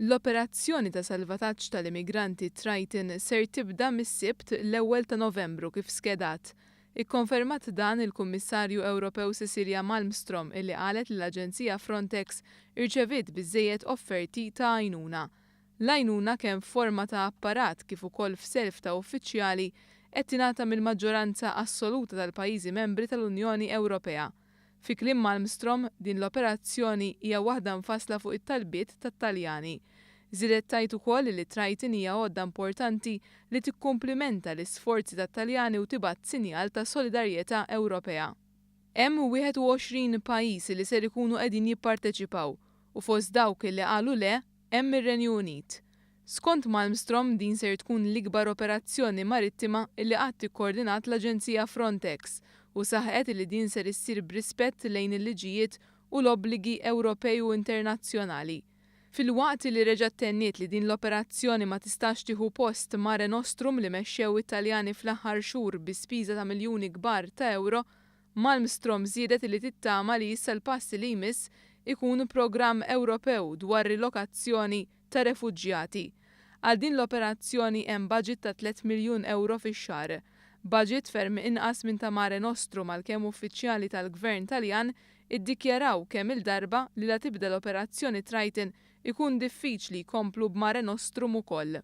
L-operazzjoni ta' salvataġġ tal-immigranti Triton ser tibda mis-Sibt l-ewwel ta' Novembru kif skedat. Ikkonfermat dan il-Kummissarju Ewropew Cecilia Malmstrom illi qalet li l-Aġenzija Frontex irċeviet biżżejjed offerti ta' għajnuna. L-għajnuna kemm f'forma ta' apparat kif ukoll f'self ta' uffiċjali qed tingħata mill-maġġoranza assoluta tal-pajjiżi membri tal-Unjoni Ewropea. Fi kliem Malmstrom, din l-operazzjoni hija waħda mfassla fuq it-talbiet tat-Taljani. Żiedet tgħid ukoll li Triton hija għodda importanti li tikkumplimenta l-isforzi tat-Taljani u tibgħat sinjal ta' solidarjetà Ewropea. Hemm 21 pajjiż li ser ikunu qegħdin jipparteċipaw u fost dawk li qalu le hemm ir-Renju Unit. Skont Malmstrom din ser tkun l-ikbar operazzjoni marittima li qatt ikkoordinat l-Aġenzija Frontex u saħqet li din ser issir b'rispett lejn il-liġijiet u l-obbligi Ewropej u internazzjonali. Filwaqt li reġgħet tenniet li din l-operazzjoni ma tistax tieħu post Mare Nostrum li mexxew it-Taljani fl-aħħar xhur bi spiża ta' miljuni kbar ta' ewro, Malmstrom żiedet li tittama li issa l-passi li jmiss ikun programm Ewropew dwar rilokazzjoni ta' refuġjati. Għal din l-operazzjoni hemm budget ta' 3 miljun ewro fix-xahar. Budget ferm inqas minn ta' Mare Nostrum għalkemm uffiċjali tal-Gvern Taljan iddikjaraw kemm il-darba li la tibda l-operazzjoni Triton ikun diffiċli jkomplu b'Mare Nostrum ukoll.